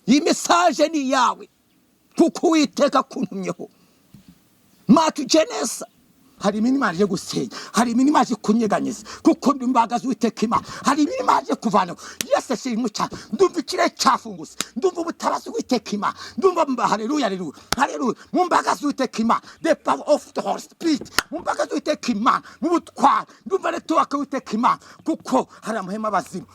Iyi message ni iyawe kuko Uwiteka akuntumyeho. Matugeneza hari imirimo Imana ije gusenya, hari imirimo Imana ije kunyeganyeza, kuko ndi imbaraga z'Uwiteka Imana. Hari imirimo Imana ije kuvanaho. Yesu ashimwe cyane. Ndumva ikirere cyafungutse, ndumva ubutabazi bw'Uwiteka Imana, ndumva haleluya, haleluya, haleluya, mu mbaraga z'Uwiteka Imana, the power of the Holy Spirit, mu mbaraga z'Uwiteka Imana, mu butwari. Ndumva network y'Uwiteka Imana, kuko hari amahema abazimu.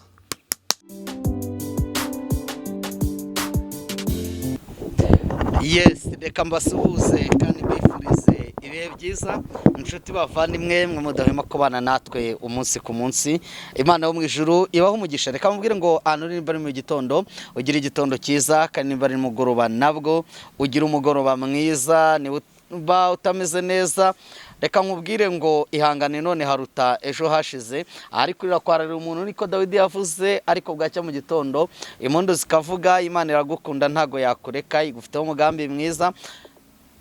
Yes, reka mbasuhuze kandi mbifurize ibihe byiza, inshuti bavandimwe mwe mudahwema kubana natwe umunsi ku munsi. Imana yo mu ijuru ibaho umugisha. Reka mubwire ngo ahantu uri, nimba ari mu gitondo ugira igitondo cyiza, kandi nimba ari mugoroba nabwo ugira umugoroba mwiza. Niba utameze neza, reka nkubwire ngo ihangane none haruta ejo hashize. Ariko kurira kwararira umuntu, niko Dawidi yavuze, ariko bwacya mu gitondo impundu zikavuga. Imana iragukunda, ntago yakureka, igufiteho umugambi mwiza.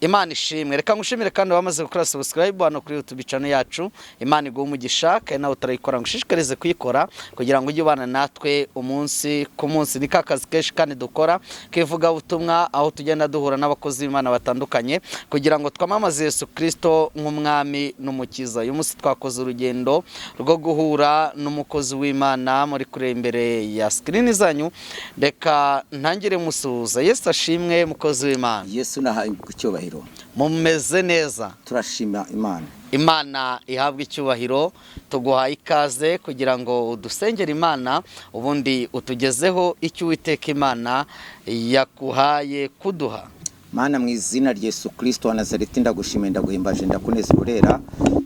Imana ishimwe. Reka ngushimire kandi wamaze gukora subscribe hano kuri YouTube channel yacu. Imana iguhe umugisha. Kandi nawe utarayikora, ngushishikarize kuyikora kugira ngo ujye ubana natwe umunsi ku munsi. Ni ka kazi kenshi kandi dukora k'ivugabutumwa, aho tugenda duhura n'abakozi b'Imana batandukanye kugira ngo twamamaze Yesu Kristo nk'umwami n'umukiza. Uyu munsi twakoze urugendo rwo guhura n'umukozi w'Imana muri kure imbere ya screen zanyu. Reka ntangire musuhuza. Yesu ashimwe, mukozi w'Imana. Yesu nahaye icyubahiro. Mumeze neza? Turashima Imana. Imana ihabwa icyubahiro. Tuguhaye ikaze kugira ngo udusengere Imana, ubundi utugezeho icyo Uwiteka Imana yakuhaye kuduha. Mana, mu izina rya Yesu Kristo wa Nazareti, ndagushimiye, ndaguhimbaje, ndakuneza, urera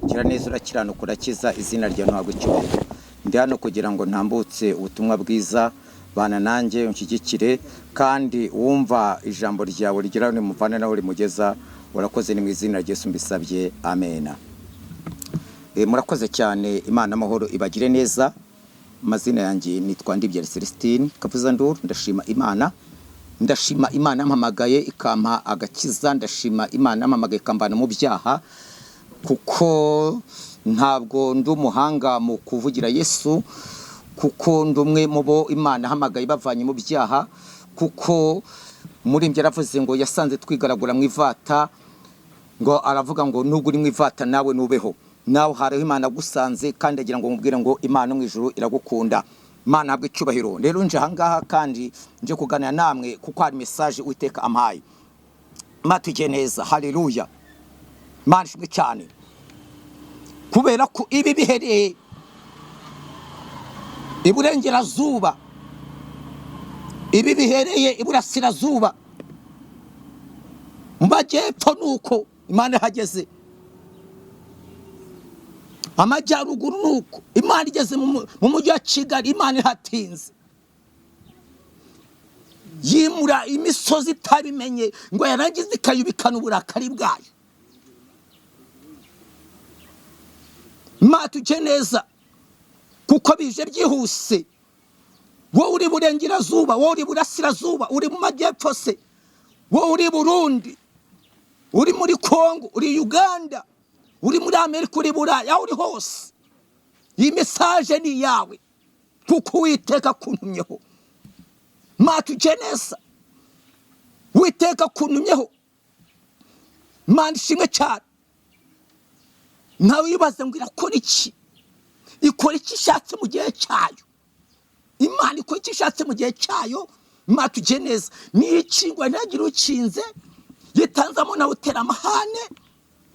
gira neza, urakiranuka, urakiza. Izina ryawe ntabwo icyubahiro. Ndi hano kugira ngo ntambutse ubutumwa bwiza. Bana nanjye, unshyigikire, kandi wumva ijambo ryawe rigera rimuvana naho rimugeza. Urakoze, ni mu izina rya Yesu mbisabye, amena. Murakoze cyane. Imana amahoro ibagire neza. Amazina yanjye nitwa Ndibyara Celestine Kavuzanduru. Ndashima Imana, ndashima Imana yampamagaye ikampa agakiza, ndashima Imana yampamagaye ikamvana mu byaha, kuko ntabwo ndi umuhanga mu kuvugira Yesu, kuko ndi umwe mu bo Imana ahamagaye bavanye mu byaha, kuko muri ibyo yaravuze ngo yasanze twigaragura mu ivata, ngo aravuga ngo nubwo uri mu ivata nawe nubeho. Nawe hariho Imana agusanze, kandi agira ngo mubwire ngo Imana mu ijuru iragukunda. Imana ntabwo icyubahiro. Rero nje ahangaha kandi nje kuganira namwe kuko hari message Uwiteka ampaye. Matugiye neza, haleluya, Imana ishimwe cyane, kubera ko ibi bihereye iburengerazuba, ibi bihereye iburasirazuba, mu majyepfo nuko Imana ihageze, amajyaruguru nuko Imana igeze, mu mujyi wa Kigali Imana ihatinze, yimura imisozi itabimenye, ngo yarangiza ikayubikana uburakari bwayo. Matuke neza kuko bije byihuse. Wowe uri burengerazuba, wowe uri burasirazuba, uri mu majyepfo se, wowe uri Burundi, uri muri Kongo, uri Uganda, uri muri Amerika, uri Buraya, aho uri hose, iyi message ni iyawe kuko Uwiteka akuntumyeho. Matuke neza, Uwiteka akuntumyeho. Imana ishimwe cyane. Nawe wibaze ngo irakora iki? Ikora icyo ishatse mu gihe cyayo. Imana ikora icyo ishatse mu gihe cyayo. Matuke neza, niyo ikingwa ntihagire ukinze, yitanzamo nawe utera amahane.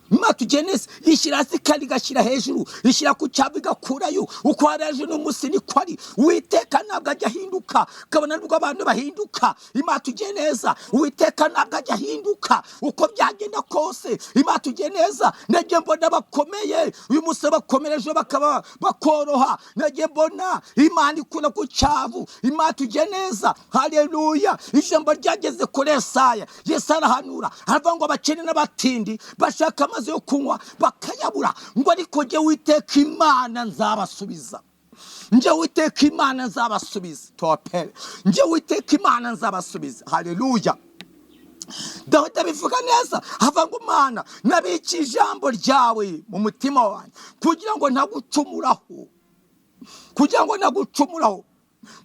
Matuke neza, ishyira hasi kandi igashyira hejuru, ishyira ku cyapa igakurayo. Uko hari ejo n'umunsi niko ari. Uwiteka ntabwo ajya ahinduka, kabona nubwo abantu bahinduka. Matuke neza, Uwiteka ntabwo ajya ahinduka uko byagenda kose. Matuke neza, nagiye mbona bakomeye uyu munsi bakomera, ejo bakaba bakoroha. Nagiye mbona Imana ikura ku cyavu. Matuke neza, haleluya. Ijambo ryageze kuri Yesaya, Yesaya arahanura, aravuga ngo abakene n'abatindi bashaka amazi yo kunywa bakayabura, ngo ariko jye Uwiteka Imana nzabasubiza, njye Uwiteka Imana nzabasubiza, topere, njye Uwiteka Imana nzabasubiza. Haleluya. Dawidi abivuga neza, avuga ngo Mana, nabiki ijambo ryawe mu mutima wanjye kugira ngo ntagucumuraho, kugira ngo ntagucumuraho.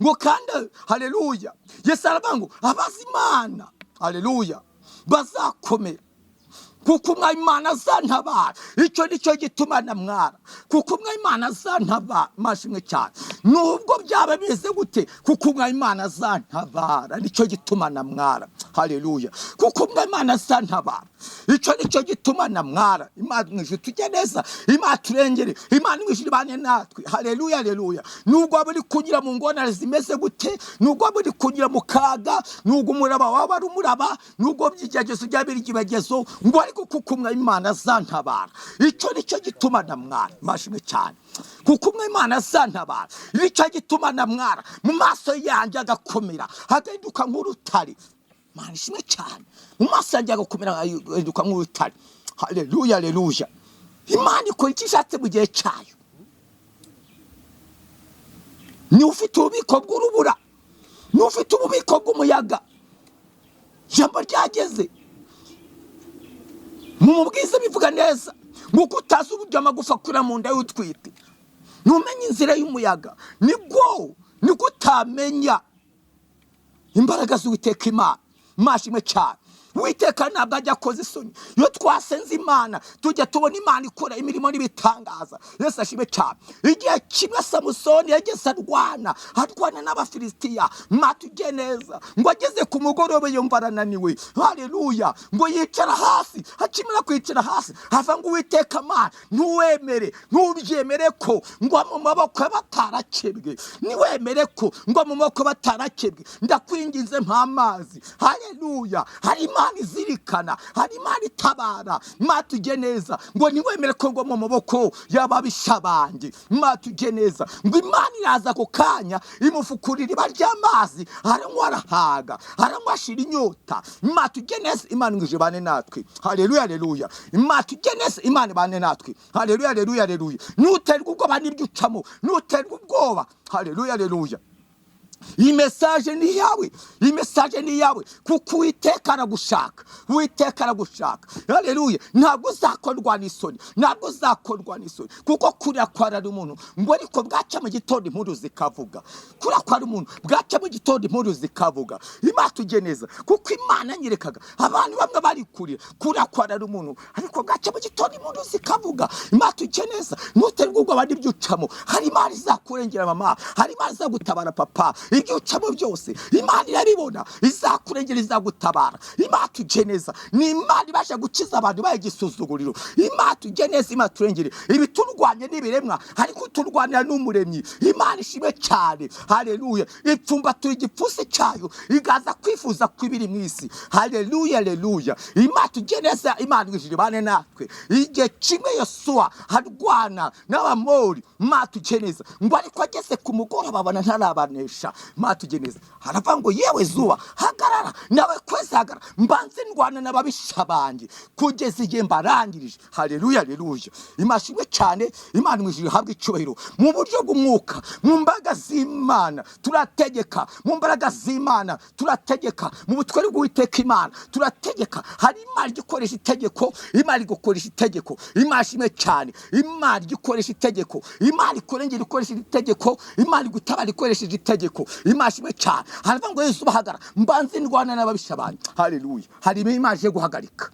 Ngo kandi, haleluya, Yesu aravuga ngo abazi Imana, haleluya, bazakomera, kuko Umwami Imana azantabara. Icyo ni cyo gituma namwara, kuko Umwami Imana azantabara. Mashimwe cyane, nubwo byaba bimeze gute, kuko Umwami Imana azantabara, nicyo gituma namwara. Haleluya, kuko Umwami Imana azantabara, icyo ni cyo gituma namwara. Imana mu ijuru tujye neza, Imana turengere, Imana mu ijuru ibane natwe. Haleluya, haleluya. Nubwo waba uri kunyura mu ngorane zimeze gute, nubwo waba uri kunyura mu kaga, nubwo umuraba waba ari umuraba, nubwo byigeragezo byaba biri ikibagezo, ngo ariko kuko Umwami Imana azantabara, icyo ni cyo gituma namwara. Mashimwe cyane, kuko Umwami Imana azantabara, nicyo gituma namwara. Mu maso yanjye agakomera hagahinduka nk'urutare. Mana ishimwe cyane, mu maso yanjye agakomera hagahinduka nk'urutare. Haleluya, haleluya. Imana ikora icyo ishatse mu gihe cyayo. Niba ufite ububiko bw'urubura, niba ufite ububiko bw'umuyaga, ijambo ryageze mu mubwiza bivuga neza nguko utazi uburyo amagufa akura mu nda y'utwite, ntumenye inzira y'umuyaga, nibwo niko utamenya imbaraga z'Uwiteka Imana. Mashimwe cyane, Uwiteka ntabwo ajya akoza isoni. Iyo twasenze Imana tujya tubona Imana ikora imirimo n'ibitangaza. Yesu ashimwe cyane. Igihe kimwe Samusoni yageze arwana n'Abafilisitiya, matujye neza, ngo ageze ku mugoroba yumva arananiwe. Haleluya, ngo yicara hasi. Akimara kwicara hasi hava ngo Uwiteka Mana, ntuwemere, ntubyemere ko ngo mu maboko batarakebwe, niwemere ko ngo mu maboko batarakebwe, ndakwinginze mpa amazi. Haleluya, hari Imana izirikana, hari Imana itabara. Matujye neza, ngo niwemere ko ngo mu maboko y'ababisha banjye. Matujye neza, ngo Imana iraza ako kanya imufukurira iriba ry'amazi, aranywa arahaga, aranywa ashira inyota. Matujye neza, Imana ngo ibane natwe. Haleluya, haleluya. Matujye neza, Imana ibane natwe. Haleluya, haleluya, haleluya. Nuterwa ubwoba n'ibyo ucamo, nuterwa ubwoba. Haleluya, haleluya. Iyi message ni iyawe, iyi message ni iyawe, kuko Uwiteka aragushaka, Uwiteka aragushaka. Haleluya, ntabwo uzakorwa n'isoni, ntabwo uzakorwa n'isoni, kuko kuriya kwarara umuntu ngo ariko bwaca mu gitondo impundu zikavuga, kuriya kwara umuntu bwaca mu gitondo impundu zikavuga. Imana tujye neza, kuko Imana nyerekaga abantu bamwe bari kurira, kuriya kwarara umuntu ariko bwaca mu gitondo impundu zikavuga. Imana tujye neza, nuterwa ubwoba n'ibyo ucamo, hari Imana izakurengera mama, hari Imana izagutabara papa. Ibyo ucamo byose Imana irabibona, izakurengera, izagutabara. Imana tujye neza, ni Imana ibasha gukiza abantu baye igisuzuguriro. Imana tujye neza, Imana turengere ibiturwanye n'ibiremwa, ariko uturwanira n'umuremyi. Imana ishimwe cyane. Haleluya, ipfumbatura igipfunsi cyayo igaza kwifuza kw'ibiri mu isi. Haleluya, haleluya. Imana tujye neza, Imana ijuru ibane natwe. Igihe kimwe Yosuwa arwana n'Abamori, Imana tujye neza, ngo ariko ageze ku mugoroba abona ntarabanesha. Imana tujye neza, haravuga ngo yewe zuba hagarara, nawe kwezi hagarara, mbanze ndwana n'ababisha banjye kugeza igihe mbarangirije. Haleluya, haleluya. Imana ishimwe cyane, Imana mu ijuru ihabwe icyubahiro. Mu buryo bw'umwuka, mu mbaraga z'Imana turategeka, mu mbaraga z'Imana turategeka, mu butware bw'Uwiteka Imana turategeka. Hari Imana igikoresha itegeko, Imana igukoresha itegeko. Imana ishimwe cyane, Imana igikoresha itegeko, Imana ikurengera ikoresha itegeko, Imana igutabara ikoresheje itegeko. Imana ishimwe cyane. Haravuga ngo Yesu bahagarara, mbanze ndwana n'ababisha banjye. Haleluya, hari Imana ije guhagarika.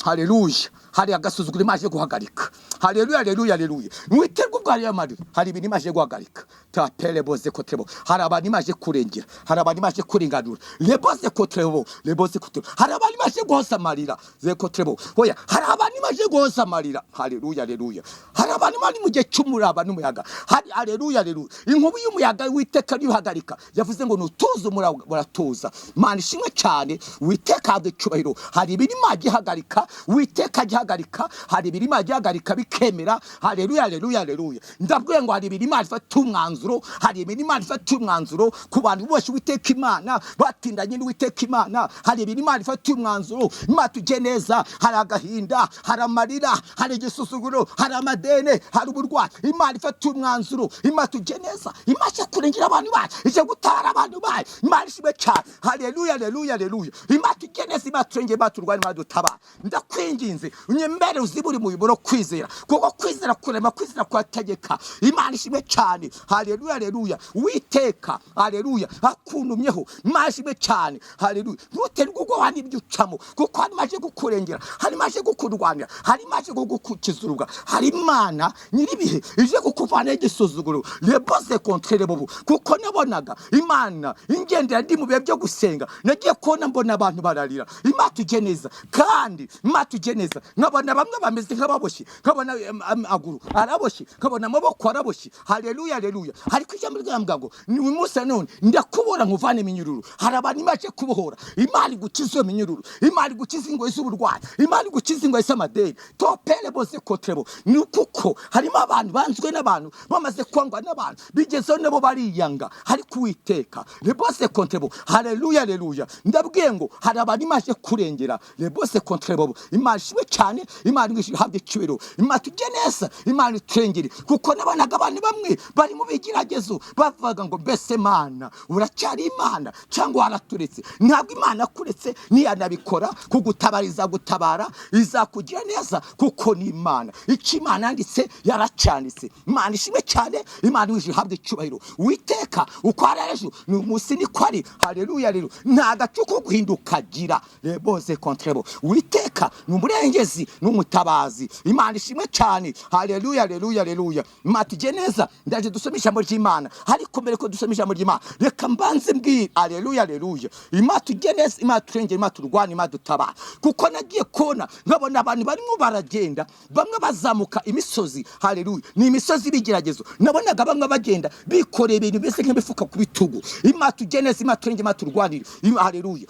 Haleluya, hari agasuzuguro Imana ije guhagarika. Haleluya, haleluya, haleluya. Mwiterwa ubwo hariya marira, hari ibintu Imana ije guhagarika. Tapele boze kotrebo, hari abantu Imana ije kurengera, hari abantu Imana ije kurenganura. Leboze kotrebo, leboze kotrebo, hari abantu Imana ije guhoza amarira. Zekotrebo, oya, hari abantu Imana ije guhoza amarira. Haleluya, haleluya. Hari abantu bari mu gihe cy'umuraba n'umuyaga. Hari, haleluya, haleluya. Inkubi y'umuyaga Uwiteka niyo ihagarika. Yavuze ngo nutuze umuraba uratuza. Imana ishimwe cyane, Uwiteka ahabwe icyubahiro. Hari ibintu Imana ihagarika, Uwiteka agihagarika, hari ibintu Imana igihagarika bikemera. Haleluya, haleluya, haleluya. Ndabwiye ngo hari ibintu Imana ifata umwanzuro, hari ibintu Imana ifata umwanzuro ku bantu bose Uwiteka Imana batindanye n'Uwiteka Imana. Hari ibintu Imana ifata umwanzuro, Imana tujye neza. Hari agahinda, hari amarira, hari igisuzuguro, hari amadene, hari uburwayi. Imana ifata umwanzuro, Imana tujye neza. Imana ije kurengera abantu bayo, ije gutabara abantu bayo. Imana ishimwe cyane. Haleluya, haleluya, haleluya. Imana tujye neza, Imana turengere, Imana turwane, Imana dutabara. Ndakwinginze unyemere uzibure umuyoboro kwizera, Kuko kwizera kurema, kwizera kurategeka. Imana ishimwe cyane. Haleluya, haleluya. Witeka, haleluya, akuntumyeho. Imana ishimwe cyane. Haleluya. Ntuterwe ubwoba n'ibyo ucamo, kuko harimo aje kukurengera, harimo aje kukurwanira, harimo aje kugukiza urubwa. Hari Imana nyiribihe ije kukuvanaho igisuzuguro. Reboze kontrere bobo. Kuko nabonaga Imana ingendera ndi mu bihe byo gusenga, nagiye kubona mbona abantu bararira. Imana tujye neza, kandi Imana tujye neza. Nkabona bamwe bameze nk'ababoshye, nkabona amaguru araboshye, nkabona amaboko araboshye. Haleluya, haleluya. Ariko ijambo ryambwira ngo ni uyu munsi none ndakubora nkuvane iminyururu. Hari abantu Imana ije kubohora. Imana igukiza iyo minyururu, Imana igukiza ingoyi z'uburwayi, Imana igukiza ingoyi z'amadeni. Topere bose kotrebo. Ni kuko harimo abantu banzwe n'abantu, bamaze kwangwa n'abantu, bigezeho nabo bariyanga. Ariko Uwiteka rebose kontrebo. Haleluya, haleluya. Ndabwiye ngo hari abantu Imana ije kurengera. Rebose kontrebo. Imana ishimwe cyane, Imana ihabwe icyubahiro. Imana tujye neza, Imana iturengere. Kuko nabonaga abantu bamwe bari mu bigeragezo bavuga ngo mbese Mana uracyari Imana cyangwa waraturetse? Ntabwo Imana akuretse, niyanabikora kugutabariza gutabara, izakugira neza kuko ni Imana. Icyo Imana yanditse yaracyanditse. Imana ishimwe cyane, Imana ihabwe icyubahiro. Uwiteka uko ari ejo ni umunsi niko ari. Haleluya, haleluya. Nta gacu ko guhinduka agira. Reboze kontrebo. Uwiteka ni umurengezi n'umutabazi. Imana ishimwe cyane. Haleluya, haleluya, haleluya. Imana tujye neza. Ndaje dusome ijambo ry'Imana. Ariko mbere ko dusome ijambo ry'Imana, reka mbanze mbwire. Haleluya, haleluya. Imana tujye neza, Imana turengere, Imana turwane, Imana dutabara. Kuko nagiye kubona nkabona abantu barimo baragenda, bamwe bazamuka imisozi. Haleluya. Ni imisozi y'ibigeragezo. Nabonaga bamwe bagenda bikoreye ibintu bimeze nk'imifuka ku bitugu. Imana tujye neza, Imana turengere, Imana turwanire. Haleluya.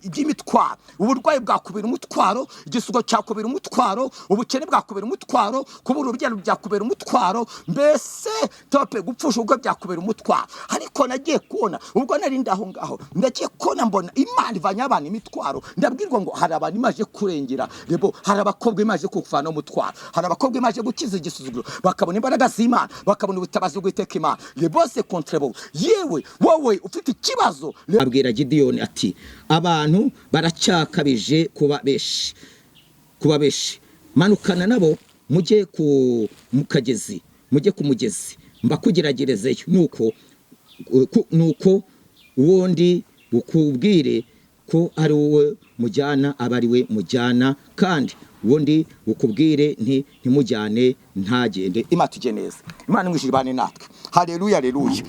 Iby'imitwaro, uburwayi bwakubera umutwaro, igisugo cyakubera umutwaro, ubukene bwakubera umutwaro, kubura urubyaro byakubera umutwaro, mbese tope gupfusha ubwo byakubera umutwaro. Ariko nagiye kubona ubwo nari ndaho ngaho, ndagiye kubona mbona Imana ivanye abantu imitwaro. Ndabwirwa ngo hari abantu imaje kurengera. Rebo hari abakobwa imaje kuvana umutwaro, hari abakobwa imaje gukiza igisuzuguro, bakabona imbaraga z'Imana, bakabona ubutabazi bw'Uwiteka Imana. Rebose kontrebo. Yewe wowe ufite ikibazo, abwira Gidiyoni ati abantu baracyakabije kuba benshi, kuba benshi. Manukana nabo mujye ku mukagezi, mujye ku mugezi mbakugeragerezeyo. Nuko uwondi bukubwire ko ari wowe mujyana, aba ari we mujyana, kandi uwondi bukubwire nti ntimujyane ntagende. Imana tujye neza, Imana imwijire ibane natwe. Haleluya, haleluya.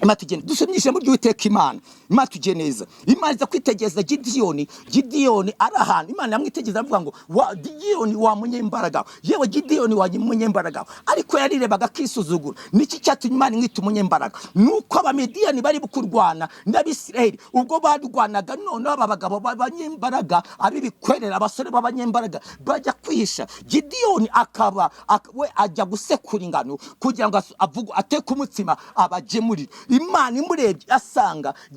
Imana tujye neza. Dusomye ijambo ry'Uwiteka Imana. Imana tujye neza. Imana iza kwitegereza Gidiyoni. Gidiyoni ari ahantu Imana yamwitegereza avuga ngo wa Gidiyoni wa munyembaraga, yewe Gidiyoni wa munyembaraga. Ariko yarirebaga akisuzugura. Niki cyatumye Imana imwita umunyembaraga? Nuko Abamidiyani bari kurwana n'Abisirayeli. Ubwo barwanaga noneho aba bagabo b'abanyembaraga, ab'ibikwerera, abasore b'abanyembaraga bajya kwihisha. Gidiyoni akaba we ajya gusekura ingano kugira ngo ateke umutsima abagemurire. Imana imurebye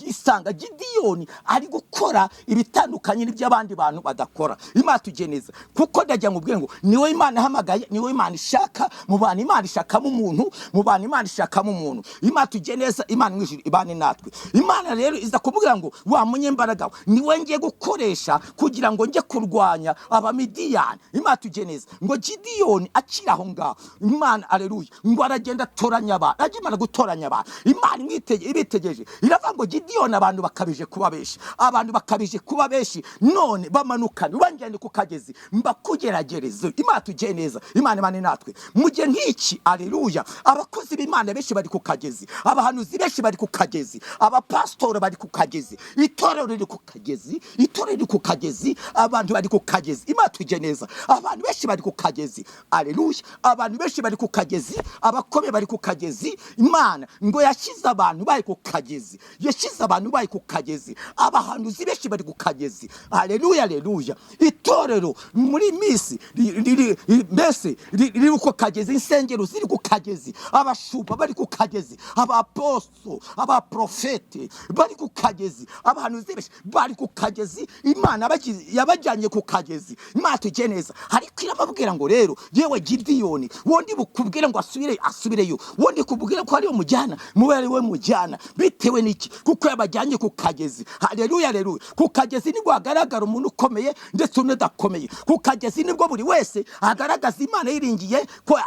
isanga Gidiyoni ari gukora ibitandukanye n'iby'abandi bantu badakora. Imana tujye neza, kuko ndagira ngo ubwire ngo niwe Imana ihamagaye, niwe Imana ishaka mu bantu. Imana ishakamo umuntu mu bantu, Imana ishakamo umuntu. Imana tujye neza, Imana imwijire ibane natwe. Imana rero iza kumubwira ngo wa munyembaraga we, niwe ngiye gukoresha kugira ngo njye kurwanya Abamidiyani. Imana tujye neza. Ngo Gidiyoni akiri aho ngaho, Imana aleluya, ngo aragenda atoranya abantu, ajya Imana gutoranya abantu. Imana ibitegereje iravuga ngo Gidiyoni abantu bakabije kuba benshi, abantu bakabije kuba benshi, none bamanukane banjyane ku kagezi mbakugeragereze. Imana tujye neza, Imana ibane natwe. Mu gihe nk'iki, aleluya, abakozi b'Imana benshi bari ku kagezi, abahanuzi benshi bari ku kagezi, abapasitori bari ku kagezi, itorero riri ku kagezi, itorero riri ku kagezi, abantu bari ku kagezi. Imana tujye neza, abantu benshi bari ku kagezi, aleluya, abantu benshi bari ku kagezi, abakomeye bari ku kagezi. Imana ngo yashyize abantu bari ku kagezi, yashyize abantu bari ku kagezi, abahanuzi benshi bari ku kagezi. Aleluya, aleluya. Itorero muri misi mbese riri ku kagezi, insengero ziri ku kagezi, abashumba bari ku kagezi, abaposto, abaprofete bari ku kagezi, abahanuzi benshi bari ku kagezi. Imana yabajyanye ku kagezi. Imana tujye neza. Ariko irababwira ngo rero yewe Gidiyoni, wondi bukubwire ngo asubireyo, wondi kubwire ko ariyo mujyana, mube ari we imujyana. Bitewe n'iki? Kuko yabajyanye ku kagezi. Haleluya, haleluya. Ku kagezi nibwo hagaragara umuntu ukomeye ndetse n'udakomeye. Ku kagezi nibwo buri wese agaragaza Imana yiringiye ko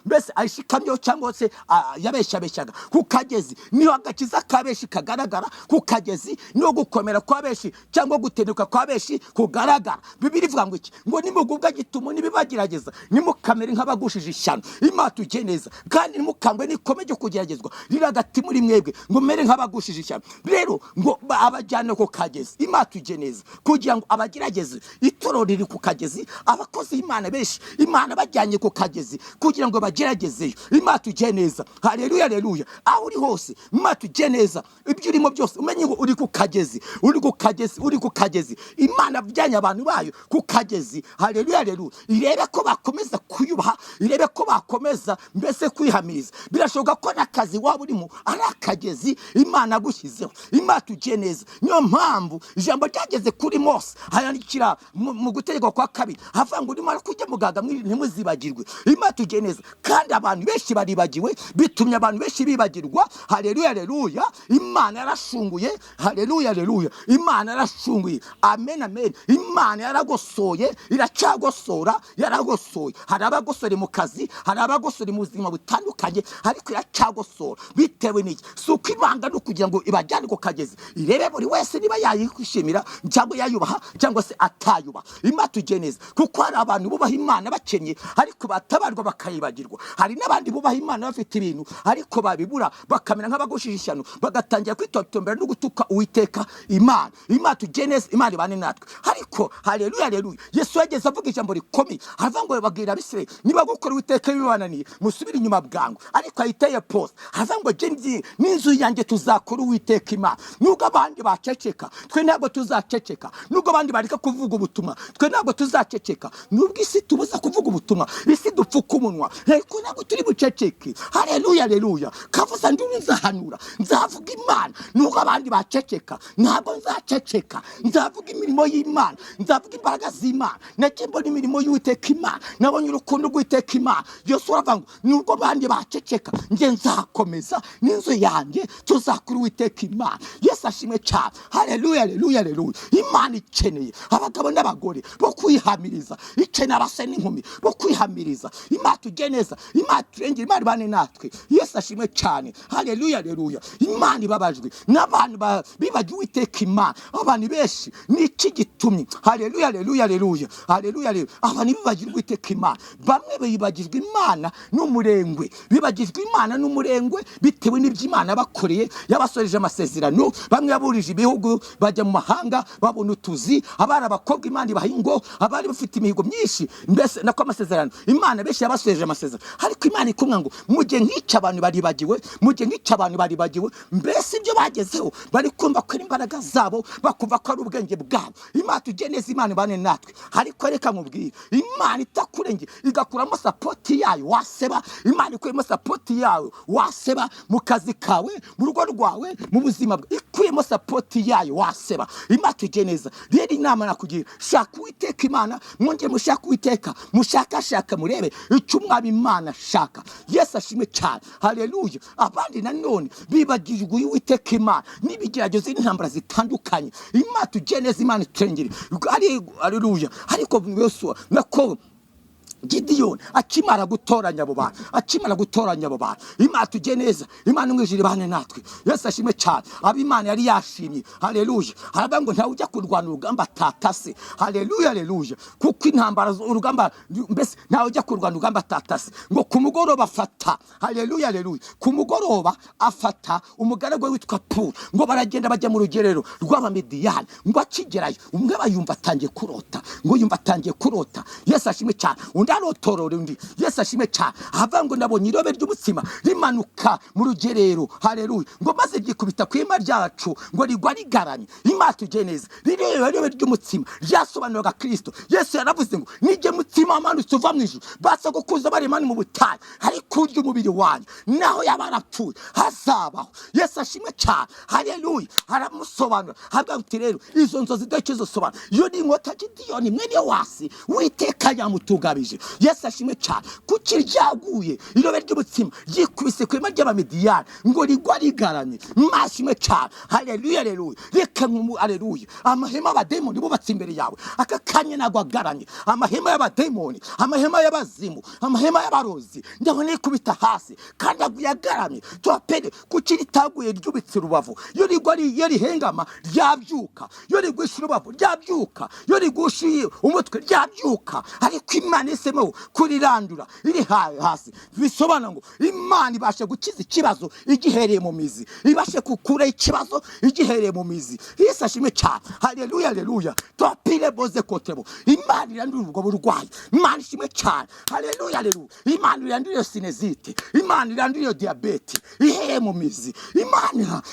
mbese ayishikamyeho cyangwa se yabeshabeshyaga. Ku kagezi niho agakiza ka benshi kagaragara. Ku kagezi niho gukomera kwa benshi cyangwa gutenuka kwa benshi kugaragara. Bibiliya ivuga ngo iki? Ngo nimugubwa gitumo nibibagerageza, nimukamere nk'abagushije ishyano. Imana tujye neza, kandi nimukangwe n'ikome ryo kugeragezwa riri hagati muri mwebwe, ngo mere nk'abagushije ishyano. Rero ngo abajyane ku kagezi. Imana tujye neza kugira ngo abagerageze. Itorero riri ku kagezi, abakozi b'Imana benshi Imana bajyanye ku kagezi kugira ngo bageragezeyo. Imana tujye neza. Haleluya, haleluya. Aho uri hose Imana tujye neza, ibyo urimo byose umenye ngo uri ku kagezi, uri ku kagezi, uri ku kagezi. Imana yajyanye abantu bayo ku kagezi. Haleluya, haleluya. Irebe ko bakomeza kuyubaha, irebe ko bakomeza mbese kwihamiriza. Birashoboka ko n'akazi waba urimo ari akagezi Imana agushyizeho. Imana tujye neza. Niyo mpamvu ijambo ryageze kuri Mose hayandikira mu gutegekwa kwa kabiri, havuga ngo nimara kujya mugaga ntimuzibagirwe. Imana tujye neza. Kandi abantu benshi baribagiwe, bitumye abantu benshi bibagirwa. Haleluya, haleluya. Imana yarashunguye. Haleluya, haleluya. Imana yarashunguye. Amen, amen. Imana yaragosoye, iracyagosora, yaragosoye. Hari abagosora mu kazi, hari abagosora mu buzima butandukanye, ariko iracyagosora. Bitewe n'iki? Si uko ibanga ni ukugira ngo ibajyane ku kagezi, irebe buri wese niba yayishimira cyangwa yayubaha cyangwa se atayubaha. Imana tujye neza, kuko hari abantu bubaha Imana bakennye ariko batabarwa bakayibagirwa. Hari n'abandi bubaha Imana bafite ibintu ariko babibura bakamera nk'abagushije ishyano, bagatangira kwitotombera no gutuka Uwiteka Imana. Imana tujye neza, Imana ibane natwe. Ariko haleluya, haleluya. Yesu yageze avuga ijambo rikomeye, aravuga ngo babwira Abisirayeli, niba gukora Uwiteka bibananiye musubire inyuma bwangu. Ariko ayiteye poste, aravuga ngo jye n'inzu yanjye tuzakora Uwiteka Imana. Nubwo abandi baceceka, twe ntabwo tuzaceceka. Nubwo abandi bareka kuvuga ubutumwa, twe ntabwo tuzaceceka. Nubwo isi tubuza kuvuga ubutumwa, isi dupfuka umunwa, ariko ntabwo turi buceceke. Haleluya, haleluya. Kavuza nduru nzahanura, nzavuga Imana. Nubwo abandi baceceka, ntabwo nzaceceka. Nzavuga imirimo y'Imana, nzavuga imbaraga z'Imana. Nagiye mbona imirimo y'Uwiteka Imana, nabonye urukundo rw'Uwiteka Imana. Yesu aravuga ngo nubwo abandi baceceka, njye nzakomeza n'inzu yanjye tuzakura Uwiteka Imana. Yesu ashimwe cyane. Haleluya, haleluya, haleluya. Imana ikeneye abagabo n'abagore bo kwihamiriza, ikeneye abasore n'inkumi bo kwihamiriza. Imana tujye neza, Imana turengere, Imana ibane natwe. Yesu ashimwe cyane. Haleluya, haleluya. Imana ibabajwe n'abantu bibagiwe Uwiteka Imana. Abantu benshi niki gitumye? Haleluya, haleluya, haleluya, haleluya, haleluya. Abantu bibagirwa Uwiteka Imana. Bamwe bibagirwa Imana n'umurengwe, bibagirwa Imana n'umurengwe bitewe n'ibyo Imana bakoreye. Yabasoreje amasezerano, bamwe yaburije ibihugu bajya mu mahanga babona utuzi, abari abakobwa Imana ibaha ingo, abari bafite imihigo myinshi, mbese nako amasezerano Imana benshi yabasoreje amasezerano. Ariko Imana ikumwa ngo mujye nk'ica abantu baribagiwe, mujye nk'ica abantu baribagiwe, mbese ibyo bagezeho bari kumva ko ari imbaraga zabo, bakumva ko ari ubwenge bwabo. Imana tujye neza, Imana ibane natwe. Ariko reka nkubwire, Imana itakurengera igakuramo sapoti yayo waseba. Imana ikuyemo sapoti yawe waseba mu kazi kawe, mu rugo rwawe, mu buzima bwawe, ikuyemo sapoti yayo waseba. Imana tujye neza. Rero inama nakugira, shaka Uwiteka Imana, mwongere mushake Uwiteka, mushakashaka murebe icyo umwami Imana ashaka. Yesu ashimwe cyane. Haleluya. Abandi nanone bibagirwa Uwiteka Imana n'ibigeragezo n'intambara zitandukanye. Imana tujye neza, Imana iturengere. Haleluya. Ariko Yosuwa nako Gidiyoni akimara gutoranya abo bantu, akimara gutoranya abo bantu, Imana tujye neza, Imana umwijira ibane natwe. Yesu ashimwe cyane. Abo Imana yari yashimye. Haleluya. Haravuga ngo ntawe ujya kurwana urugamba atatase. Haleluya, haleluya. Kuko intambara urugamba mbese ntawe ujya kurwana urugamba atatase. Ngo ku mugoroba afata. Haleluya, haleluya. Ku mugoroba afata umugaragu we witwa Puru, ngo baragenda bajya mu rugerero rw'Abamidiyani. Ngo akigerayo umwe bayumva atangiye kurota, ngo yumva atangiye kurota. Yesu ashimwe cyane. Undi arotorora undi. Yesu ashimwe cyane. Avuga ngo nabonye irobe ry'umutsima rimanuka mu rugerero. Haleluya. Ngo maze ryikubita ku ihema ryacu, ngo rigwa rigaramye. Imana tujye neza. Ririya robe ry'umutsima ryasobanuraga Kristo. Yesu yaravuze ngo nijye mutsima wamanutse uva mu ijuru, basogokuruza bari mani mu butayu, ariko urya umubiri wanjye naho yaba arapfuye hazabaho. Yesu ashimwe cyane. Haleluya. Aramusobanura. Avuga ati rero izo nzozi dore icyo zisobanura. Iyo ni inkota Gidiyoni mwene Yowasi, Uwiteka yamutugabije. Yesu ashimwe cyane. Kuki ryaguye irobe ry'umutsima ryikubise ku ihema ry'Abamidiyani ngo rigwa rigaramye? Mashimwe cyane. Haleluya, haleluya. Reka nkumu, haleluya. Amahema y'abademoni bubatse imbere yawe aka kanya ntabwo agaramye. Amahema y'abademoni, amahema y'abazimu, amahema y'abarozi, ndabona ikubita hasi kandi aguye agaramye. Turapere kuki ritaguye ryubitse urubavu? Iyo rigwa iyo rihengama ryabyuka, iyo rigwisha urubavu ryabyuka, iyo rigusha umutwe ryabyuka. Ariko Imana ihisemo kurirandura iri hasi. Bisobanura ngo Imana ibashe gukiza ikibazo igihereye mu mizi, ibashe gukura ikibazo igihereye mu mizi. Yesu ashimwe cyane. Haleluya, haleluya. Twapire boze kotebo. Imana irandura ubwo burwayi. Imana ishimwe cyane. Haleluya, haleluya. Imana irandura iyo sinezite, Imana irandura iyo diyabete ihereye mu mizi.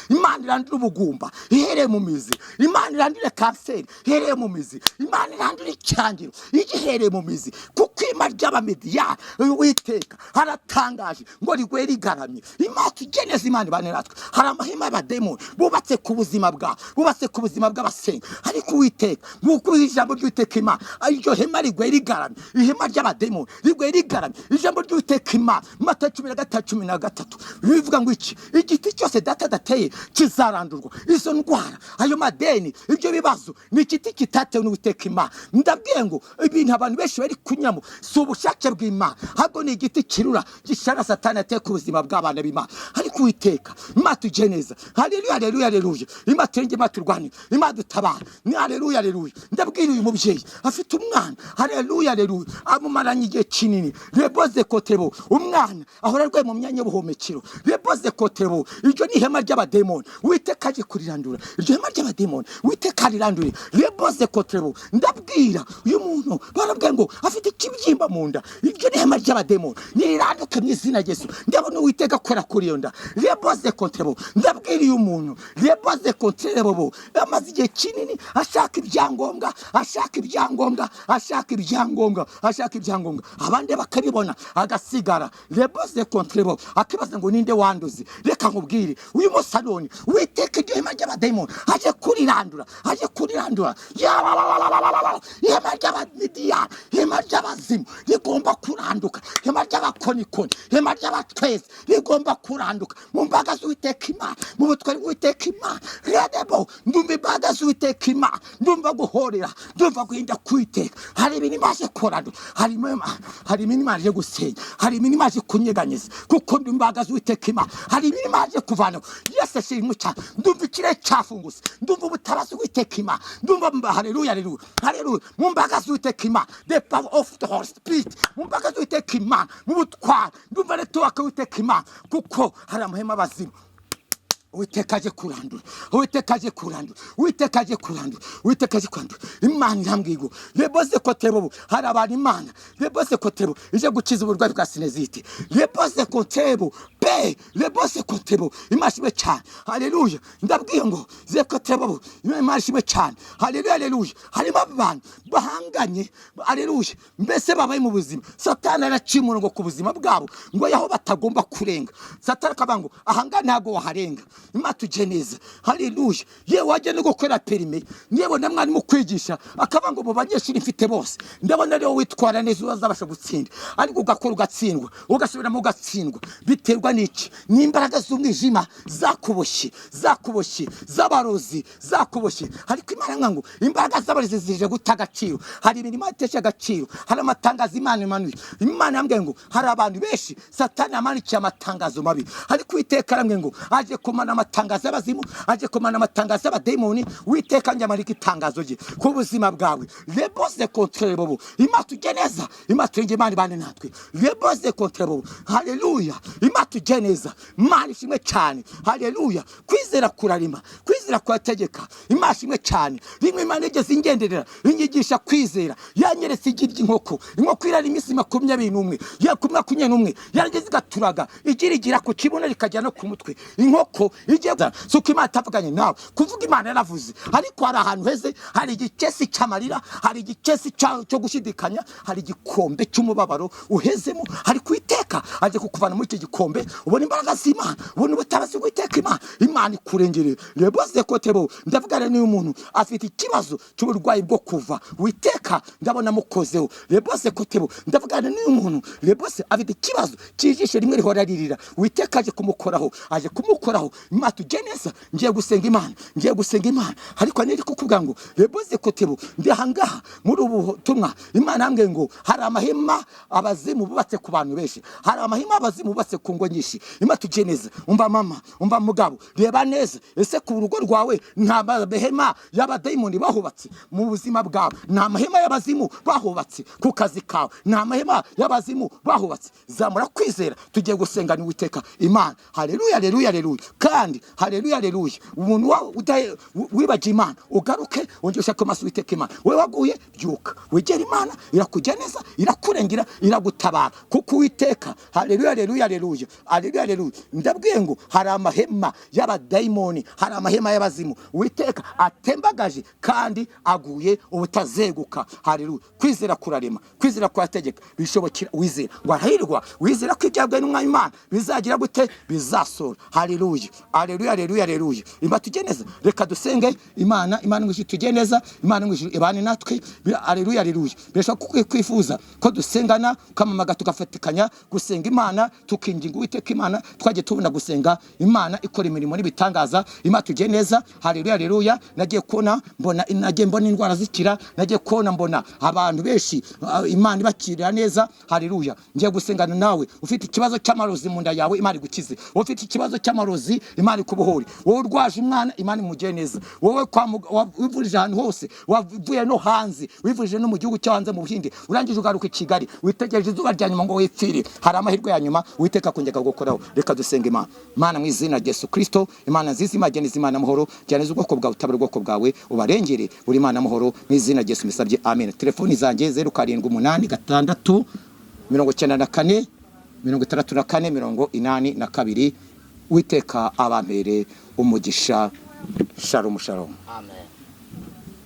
Imana irandura ubugumba ihereye mu mizi. Imana irandura kanseri ihereye mu mizi. Imana irandura icyangiro igihereye mu mizi. Kuko ihema ry'Abamediyani, Uwiteka haratangaje ngo rigwe rigaramye. Imana tugeneze, Imana ibane natwe. Hari amahema y'abademoni bubatse ku buzima bwawe, bubatse ku buzima bw'abasenga, ariko Uwiteka, nk'uko ijambo ry'Uwiteka Imana, iryo hema rigwe rigaramye. Ihema ry'abademoni rigwe rigaramye. Ijambo ry'Uwiteka Imana, Matayo 13:13, bivuga ngo iki: igiti cyose Data adateye kizarandurwa. Izo ndwara, ayo madeni, ibyo bibazo ni igiti kitatewe n'Uwiteka Imana. Ndabwiye ngo ibintu abantu benshi bari kunyamo si ubushake bw'Imana, ahubwo ni igiti kirura gishara Satani ateye ku buzima bw'abana b'Imana. Ariko Uwiteka Imana tujye neza. Haleluya, haleluya, haleluya. Imana turenge, Imana turwanire, Imana dutabara. Ni haleluya, haleluya. Ndabwira uyu mubyeyi afite umwana, haleluya, haleluya, amumaranye igihe kinini. Reboze kotebo. Umwana ahora arwaye mu myanya y'ubuhumekero. Reboze kotebo. Iryo ni ihema ry'abademoni. Uwiteka aje kurirandura iryo hema ry'abademoni. Uwiteka arirandure. Reboze kotebo. Ndabwira uyu muntu, barabwira ngo afite ikibyimba mu nda. Iryo ni ihema ry'abademoni, niriranduke mu izina rya Yesu. Ndabona Uwiteka akora kuri iyo nda. Reboze kotebo. Ndabwira uyu muntu, reboze kotebo, amaze igihe kinini ashaka ibyangombwa, ashaka ibyangombwa, ashaka ibyangombwa, ashaka ibyangombwa, abandi bakabibona agasigara. Reboze kontrebo. Akibaza ngo ninde wanduze? Reka nkubwire, uyu munsi none Uwiteka iryo hema ry'abadayimoni aje kurirandura, aje kurirandura. Yababababababa. Ihema ry'Abamidiyani, ihema ry'abazimu rigomba kuranduka. Ihema ry'abakonikoni, ihema ry'abatwezi rigomba kuranduka mu mbaga z'Uwiteka Imana, mu butwari bw'Uwiteka Imana. Redebo. Ndumva imbaraga z'Uwiteka Imana, ndumva guhorera, ndumva guhinda k'Uwiteka. Hari ibintu imaze kurandura, hari ibintu imaze gusenya, hari ibintu imaze kunyeganyeza, kuko ndumva imbaraga z'Uwiteka Imana. Hari ibintu imaze kuvanaho. Yesu ashimwe cyane. Ndumva ikirere cyafungutse, ndumva ubutabazi bw'Uwiteka Imana. Ndumva, haleluya, haleluya, haleluya, mu mbaraga z'Uwiteka Imana, the power of the Holy Spirit, mu mbaraga z'Uwiteka Imana, mu butwari. Ndumva network y'Uwiteka Imana, kuko hari amahema abazimu Uwiteka aje kurandura. Uwiteka aje kurandura. Uwiteka aje kurandura. Uwiteka aje kurandura. Imana irambwiye ngo reboze kotebo. Hari abantu Imana, reboze kotebo, ije gukiza uburwayi bwa sinezite. Reboze kotebo pe, reboze kotebo. Imana ishimwe cyane. Haleluya. Ndabwiye ngo zekotebo. Imana ishimwe cyane. Haleluya, haleluya. Harimo abantu bahanganye, haleluya, mbese babaye mu buzima Satani araciye umurongo ku buzima bwabo ngo yaho batagomba kurenga. Satani akavuga ngo ahangaha ntabwo waharenga. Imana tujye neza. Haleluya. Yewe, wajya no gukora permis, yewe na mwarimu kwigisha akavuga ngo mu banyeshuri mfite bose ndabona ariwo witwara neza, uzabasha gutsinda. Ariko ugakora ugatsindwa, ugasubiramo ugatsindwa. Biterwa n'iki? Ni imbaraga z'umwijima zakuboshye, zakuboshye, z'abarozi zakuboshye. Ariko Imana ngo imbaraga z'abarozi zije guta agaciro. Hari ibintu Imana itesha agaciro, hari amatangazo Imana imanuye. Imana yambwiye ngo hari abantu benshi Satani yamanikiye amatangazo mabi, ariko Uwiteka arambwiye ngo aje kumana amatangazo y'abazimu, aje kumana amatangazo y'abadayimoni. Uwiteka njye amarika itangazo rye ku buzima bwawe. Reboze contre bobo. Imana tujye neza, Imana turenge, Imana ibane natwe. Reboze contre bobo. Haleluya. Imana tujye neza. Imana ishimwe cyane. Haleluya. Kwizera kurarima, kwizera kurategeka. Imana ishimwe cyane. Rimwe Imana igeze ingenderera inyigisha kwizera, yanyeretse igi ry'inkoko. Inkoko irara iminsi 21, ya 21 yarageze igaturaga igira igira ku kibuno rikajya no ku mutwe. Inkoko igiye. Si uko Imana itavuganye nawe, kuvuga Imana yaravuze, ariko hari ahantu heze, hari igikesi cy'amarira, hari igikesi cyo gushidikanya, hari igikombe cy'umubabaro uhezemo. Hari kwiteka aje kukuvana muri icyo gikombe, ubona imbaraga z'Imana, ubona ubutabazi bw'Iteka Imana. Imana ikurengereye. Reboze. Rebose kotebo, ndavugana n'uyu muntu afite ikibazo cy'uburwayi bwo kuva, Witeka ndabona amukozeho. Rebose kotebo, ndavugana n'uyu muntu, rebose afite ikibazo cy'ijisho rimwe rihora ririra, Witeka aje kumukoraho, aje kumukoraho. Imana tujye neza, ngiye gusenga Imana, ngiye gusenga Imana, ariko niri kukubwira ngo rebose kotebo, ndi ahangaha muri ubu butumwa. Imana yambwiye ngo hari amahema abazimu bubatse ku bantu benshi, hari amahema abazimu bubatse ku ngo nyinshi. Imana tujye neza, umva mama, umva mugabo, reba neza, ese ku rugo rwawe nta mahema y'abadayimoni bahubatse mu buzima bwawe? Nta mahema y'abazimu bahubatse ku kazi kawe? Nta mahema y'abazimu bahubatse? Zamura kwizera, tugiye gusenga ni Uwiteka Imana. Haleluya, haleluya, haleluya, kandi haleluya, haleluya. Umuntu wibagiye Imana, ugaruke wongere ushake amaso Uwiteka Imana. Wowe waguye, byuka wegere Imana, irakujya neza, irakurengera, iragutabara, kuko Uwiteka, haleluya, haleluya, haleluya, haleluya, haleluya. Ndabwiye ngo hari amahema y'abadayimoni, hari amahema y'abazimu Uwiteka atembagaje kandi aguye ubutazeguka. Haleluya. Kwizera kurarema, kwizera kurategeka, bishobokera wizera. Ngo arahirwa wizera ko ibyabwe n'Umwami Imana bizagira gute? Bizasora. Haleluya, haleluya, haleluya, haleluya. Imba tujye neza, reka dusenge Imana. Imana mu ijuru tujye neza, Imana mu ijuru ibane natwe. Haleluya, haleluya. Birashoboka ko kwifuza ko dusengana, ukamamaga tugafatikanya gusenga Imana, tukinginga Uwiteka Imana. Twagiye tubona gusenga Imana ikora imirimo n'ibitangaza. Imana tujye neza. Haleluya, haleluya. Nagiye kubona mbona, nagiye mbona indwara zikira, nagiye kubona mbona abantu benshi Imana ibakirira neza. Haleluya. Ngiye gusengana nawe ufite ikibazo cy'amarozi mu nda yawe, Imana igukize. Ufite ikibazo cy'amarozi, Imana ikubohore. Wowe urwaje umwana, Imana imugire neza. Wowe wivurije ahantu hose, wavuye no hanze, wivurije no mu gihugu cyo hanze mu Buhinde, urangije ugaruka i Kigali, witegereje izuba rya nyuma ngo wipfire, hari amahirwe ya nyuma Uwiteka akongera gukoraho. Reka dusenga Imana. Imana mu izina rya Yesu Kristo, Imana nziza, Imana neza, Imana amahoro, jyana ubwoko bwawe, utabara ubwoko bwawe, ubarengere, uri Imana amahoro, mu izina rya Yesu mbisabye, amen. Telefoni zanjye 0786 94 64 82. Uwiteka abampere umugisha. Shalom, shalom. Amen.